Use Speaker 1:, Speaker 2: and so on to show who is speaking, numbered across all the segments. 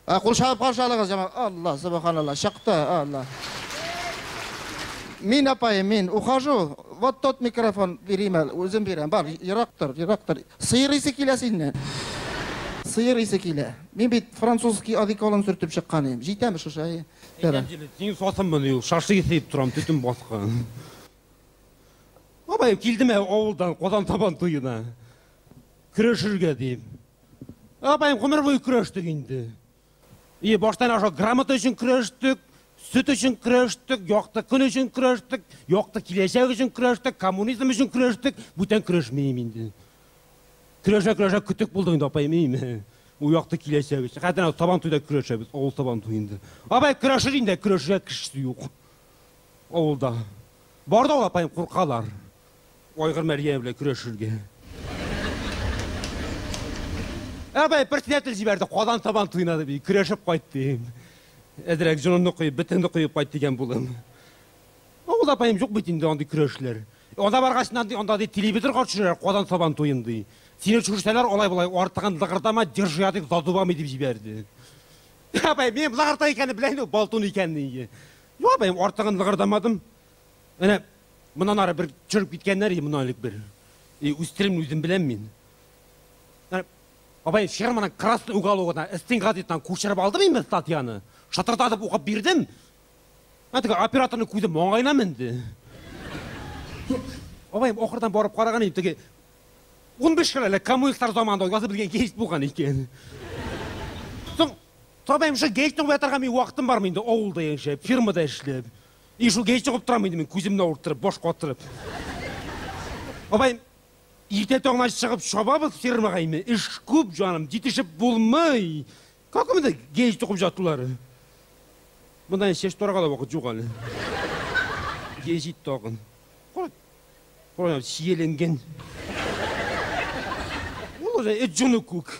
Speaker 1: Кул чабып каршы алыгыз, җәмәгать. Алла, субханалла, чыкты, Алла. Мин, апаем, мин ухожу. Вот тот микрофон бирим әле, үзем бирәм. Бар, ерак тор, ерак тор. Сыер исе килә синнән. Сыер исе килә. Мин бит французский одеколон сөртеп чыккан идем. Җитәме шушы, әйе?
Speaker 2: Әйтәм җиле, син сасынмыни ул, шашлык исе дип торам, төтен баскан. Апаем, килдем ә авылдан, Казан Сабан туена. Көрәшергә дип. Апаем, гомер буе көрәштек инде. И баштан аша грамота өчен көрәштек, сөт өчен көрәштек, якты көн өчен көрәштек, якты киләчәк өчен көрәштек, коммунизм өчен көрәштек. Бүтән көрәшмим инде. Көрәшә-көрәшә көтек булдык инде, апаем, әйме. Ул якты киләчәк өчен. Хәтта Сабан туйда көрәшәбез, авыл Сабан туенда. Апай, көрәшер инде, көрәшергә кешесе юк. Авылда. Бар да ул, апаем, куркалар. Айгыр Мәрьям белән көрәшергә. Апай, председатель җибәрде, Казан Сабан туена дип, көрәшеп кайт дим. Әзрәк җонымны коеп, бетеңне коеп кайт дигән булым. Авылда апаем юк бит инде андый көрәшләр. Анда баргач, анда ди телевизорга төшерәләр Казан Сабан туен ди. Сине төшерсәләр, алай-болай артыгын лыгырдама, держи язык за зубами дип җибәрде. Апай, минем лыгырда икәнне белә инде, болтун икәнне. Юк, апаем, артыгын лыгырдамадым. Менә моннан ары бер төшереп киткәннәр, и моннан элек бер. И үстерим үзем беләм мин. Апай, ферманың красный угологына, стен газетадан күчереп алдым инде статьяны. Шытырдатып укып бирдем. Ә теге операторның күзе маңгаена менде. Апаем, ахырдан барып караган идем, теге 15 ел элек коммунистлар заманында язып белгән гәзит булган икән. Соң, апаем, шул гәзитне уятырга мин вакытым бармы инде авылда яшәп, фермада эшләп. И шул гәзит укып торам инде мин, күземне авырттырып, баш катырып. Апаем, иртә таңнан чыгып чабабыз фермага инде. Эш күп, җаным, җитешеп булмый. Как монда гәзит укып жатулары? Монда чәч тарарга да вакыт юк әле. Гәзит тагын. Кара, кара, чиеленгән. Ул уже эт җоны күк.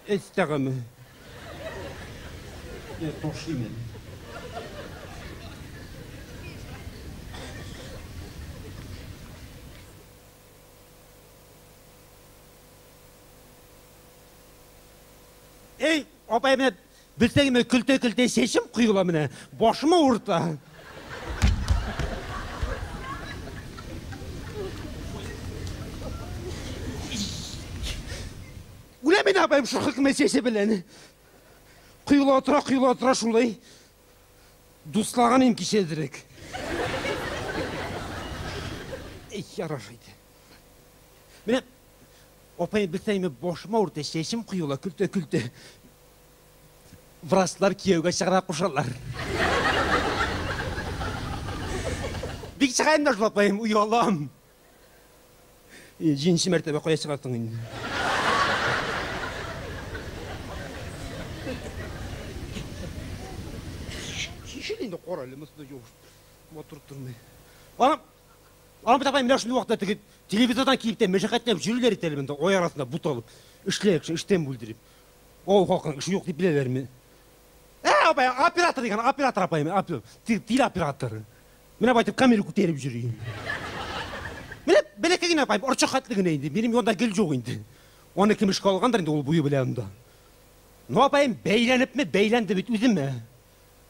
Speaker 2: Эт тәгаме. Я ташлыйм әле. Эй, апай, менә белсәң, менә көлтә-көлтә чәчем коела менә. Башым авырта. Үләм инде, апаем, шул хөкемә чәче белән. Коела тора, коела тора шулай. Дуслаган им кичәдерек. Эй, ярар иде. Менә апай, белсәң, башым авырта, чәчем коела, көлтә-көлтә. Врачлар кияүгә чыгарга кушалар. Бик чыга инде шул, апаем, оялам. Җиденче мәртәбә кая чыгасың инде? Чишел инде, кара әле, монысы да юк. Матур тормый. Анам, анам бит апай, менә шундый вакытта теге телевизордан килеп тә мәшәкатьләп йөриләр икән әле монда, ай арасында буталып. Эшләр кеше, эштән бүлдереп. Авыл халкының эше юк дип беләләрме? Ә, апай, оператор дигән, оператор апай, телеоператор. Менә байтып камера күтәреп йөри. Менә бәләкәй генә апай, орчык хәтле генә инде. Минем янда гел юк инде. Аны кем эшкә алгандыр инде ул буе белән анда. Ну, апаем, бәйләнепме, бәйләнде бит үземә.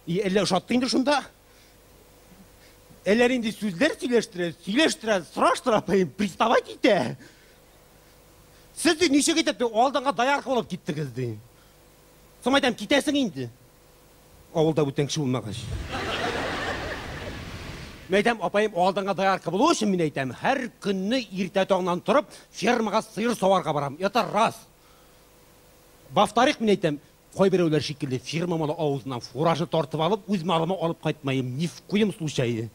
Speaker 2: И, әллә ошатты инде шунда. Әллә нинди сүзләр сөйләштерә, сөйләштерә, сораштыра апаем, приставать итә. Сез ди, ничек итеп ди, алдынгы доярка булып киттегез ди. Соң әйтәм, китәсең инде. Авылда бүтән кеше булмагач. Мин әйтәм, апаем, алдынгы доярка булу өчен мин әйтәм, һәр көнне иртә таңнан торып, фермага сыер саварга барам. Это раз. Во-вторых, мин әйтәм, кайберәүләр шикелле ферма малы авызыннан фуражны тартып алып, үз малыма алып кайтмаем, ни в коем случае.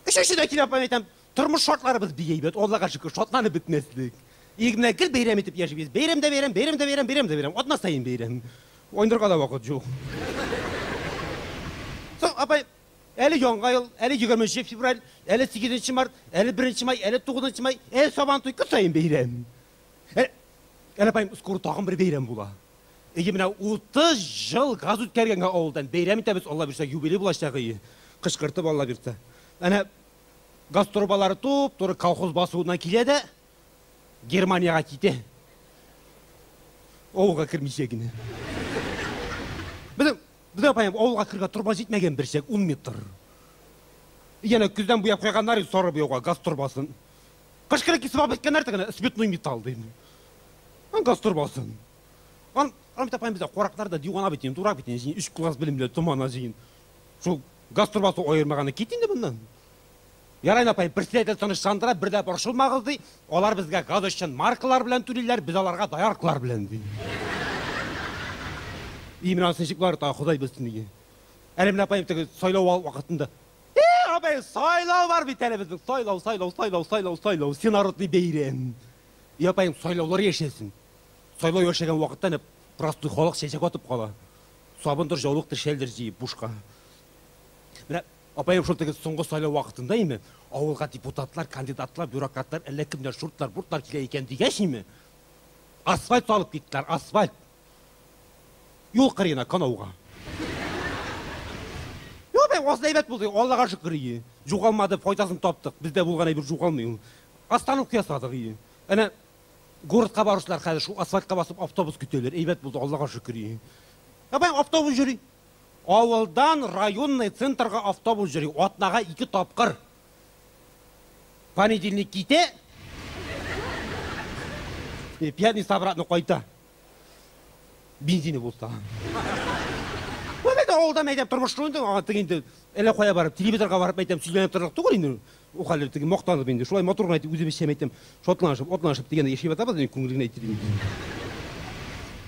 Speaker 2: Өченчедән килә апаем әйтәм, тормыш шартларыбыз бик әйбәт, Аллага шөкер, шатланып бетмәслек. И менә гел бәйрәм итеп яшибез. Бәйрәм дә бәйрәм, бәйрәм дә бәйрәм, бәйрәм дә бәйрәм. Атна саен бәйрәм. Уйнарга да вакыт юк. Соң, апай, әле Яңа ел, әле 20 февраль, әле 8 март, әле 1 май, әле 9 май, әле Сабантуй, көн саен бәйрәм. Әле апаем, скоро тагын бер бәйрәм була. Әйе, менә 30 ел газ үткәргәнгә авылдан бәйрәм итәбез, Алла бирсә, юбилей булачак, әйе. Кычкыртып, Алла бирсә. Әнә газ трубалары туп-туры колхоз басуыннан килә дә Германиягә китә. Авылга кермичә генә. Безнең апаем авылга керергә торба җитмәгән бер чәк, 10 метр. Янә көздән буяп куйганнар сары буяуга газ торбасын. Кыш көне кисеп алып беткәннәр тегене, цветной металл дим. Газ торбасын. Ан бит апаем бездә караклар да дивана бит инде, дурак бит инде, 3 класс белемле томана җыен. Шул газ торбасы аермаганы кит инде моннан. Ярай апай, председатель тынычландыра, бер дә борчылмагыз ди. Алар безгә газ өчен маркалар белән түлиләр, без аларга дояркалар белән ди. И менә анысы ничек бар, тагы Ходай белсен ди. Әле менә апаем теге сайлау вакытында. Апай, сайлау бар бит әле безнең. Сайлау, сайлау, сайлау, сайлау, сайлау, всенародный бәйрәм. И апаем, сайлаулар яшәсен. Сайлау яшәгән вакытта простой халык чәчәк атып кала. Сабындыр, җаулыктыр, шәлдер җыеп бушка. Менә апаем шул теге соңгы сайлау вакытында име, авылга депутатлар, кандидатлар, бюрократлар, әллә кемнәр, шуртлар, буртлар килә икән дигәч име, асфальт салып киттеләр, асфальт. Юл кырыена, канауга. Юк, бәй, аз әйбәт булды, Аллага шөкер ие. Югалмады, файдасын таптык. Бездә булган әйбер югалмый ул. Остановка ясадык ие. Әнә городка баручылар хәзер шул асфальтка басып автобус көтәләр. Әйбәт булды, Аллага шөкер ие. Апаем, автобус йөри. Авылдан районный центрга автобус йөри. Атнага 2 тапкыр. Понедельник китә, пятница обратно кайта. Бензины булса. Бу бит авылда мәйтәм тормыш шул инде, аңа теге инде әллә кая барып, телевизорга барып мәйтәм сөйләнеп торырлык түгел инде. Ул хәлләр теге мактанып инде, шулай матур гына итеп үзебезчә мәйтәм, шатланышып, атланышып дигәндә яшәп ятабыз инде, күңел генә әйтер инде.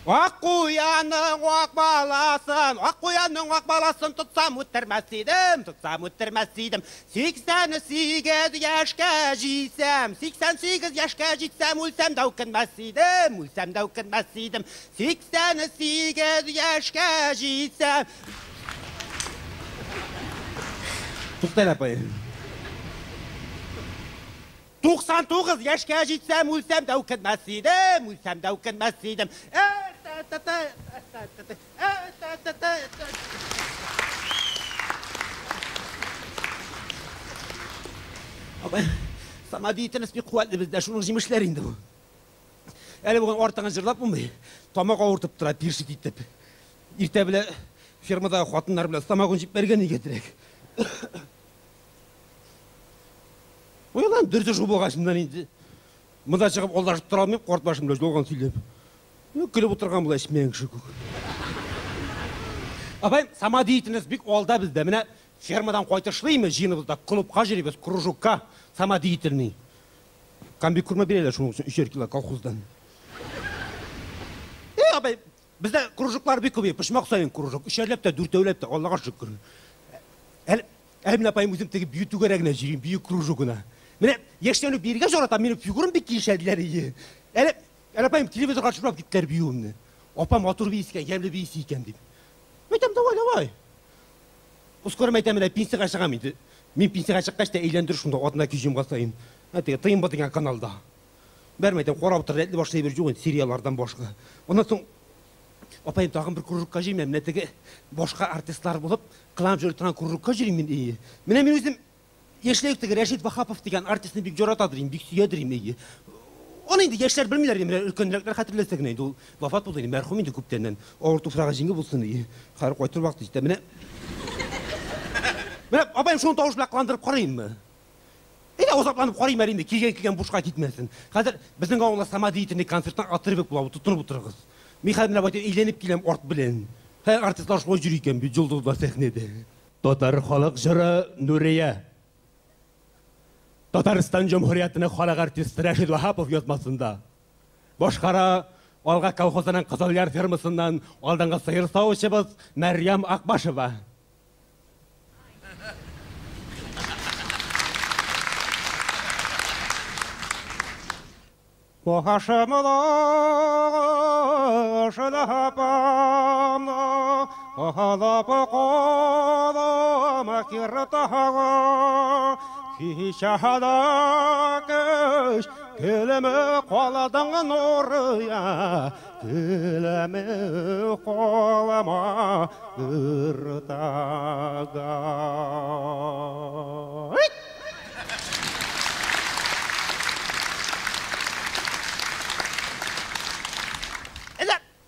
Speaker 2: Ак куянның ак баласын, ак куянның ак баласын тотсам үтермәс идем, тотсам үтермәс идем. 88 яшькә җитсәм, 88 яшькә җитсәм, үлсәм дә үкенмәс идем, үлсәм дә үкенмәс идем. 88 яшькә җитсәм. Туктал, апай. 99 яшькә җитсәм, үлсәм дә үкенмәс идем, үлсәм дә үкенмәс идем. Абай, самодеятельность бик куәтле бездә, шуның җимешләре инде бу. Әле бүген артыгын җырлап булмый, тамак авыртып тора, першит итеп. Иртә белән фермадагы хатыннар белән самогон җибәргән егетрәк. Уйлан, дөресе шул булгач моннан инде. Монда чыгып алдашып тора алмыйм, карт башым белән ялган сөйләп. Көлеп утырган була эчмәгән кеше күк. Апай, самодеятельность бик алда бездә. Менә фермадан кайтышлыймы, җыеныбызда клубка йөрибез, кружокка, самодеятельный. Комбикорма бирәләр шуның өчен 3 кило колхоздан. Апай, бездә кружоклар бик күп, почмак саен кружок, өчәрләп тә, дүртәүләп тә, Аллага шөкер. Әле менә апаем үзем теге бию түгәрәгенә йөрим, бию кружогына. Менә яшьтән үк биергә жаратам, минем фигурам бик килешә диләр ие. Әле апаем телевизорга төшереп киттеләр биюемне. Апа матур бии икән, ямьле бии икән дип. Әйтәм, давай, давай. Ускорым әйтәм, менә пенсиягә чыгам инде. Мин пенсиягә чыккач та әйләндер шунда атна кич җомга саен. Теге ТНБ дигән каналда. Бәрме әйтәм, карап утыр, рәтле башлый бер юк инде сериаллардан башка. Аннан соң апаем тагын бер кружокка йөрим, менә теге башка артистлар булып, кыланып йөри торган кружокка йөрим мин, ие. Менә мин үзем яшьләй үк теге Рәшит Ваһапов дигән артистны бик яратадыр инде, бик сөядер инде, ие. Аны инде яшьләр белмиләр инде, менә өлкәнрәкләр хәтерләсә генә инде, ул вафат булды инде, мәрхүм инде күптәннән. Авыр туфрагы җиңел булсын, ие. Хәзер кайтыр вакыт җитә. Менә Менә апаем шуны тавыш белән кыландырып карыйммы? Әйдә, озакланып карыйм әле инде, килгән-килгән бушка китмәсен. Хәзер безнең авылда самодеятельный концерттан отрывок була, тотынып утырыгыз. Мин хәзер менә байтак әйләнеп киләм арт белән. Хәзер артистлар шулай йөри икән бит, йолдызлар сәхнәдә.
Speaker 3: Татар халык җыры Нурия. Татарстан Җөмһүриятенең халык артисты Рәшит Ваһапов язмасында. Башкара Алга колхозының Кызылъяр фермасыннан алдынгы сыер савучыбыз Мәрьям Акбашева.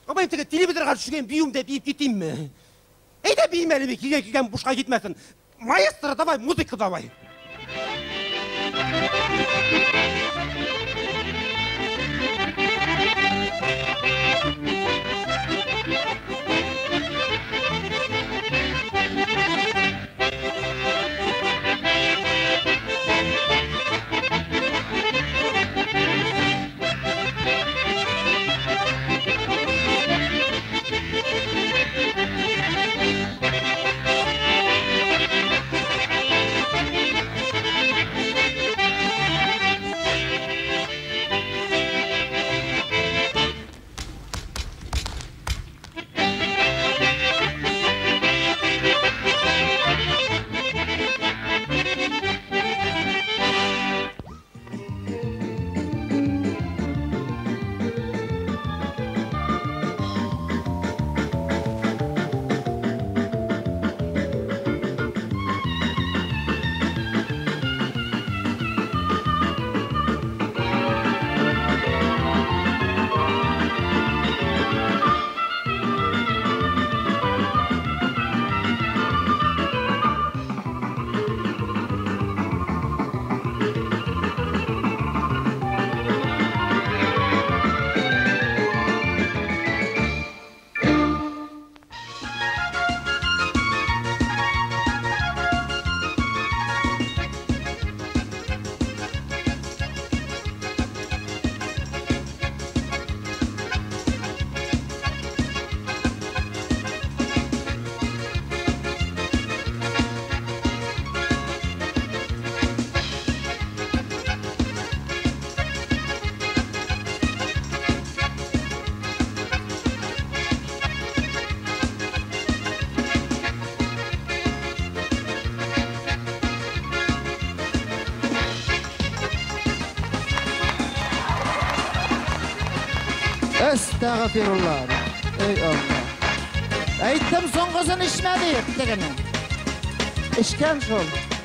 Speaker 2: Абай, теге телевизорга төшкән биюм дип биеп китимме? Әйдә биим әле бит, килгән килгән бушка китмәсен. Маэстро, давай, музыка давай.
Speaker 1: Әстәгъфирулла. Эй Алла. Әйттем, соңгысын эчмә дип, тегене. Эчкән шул.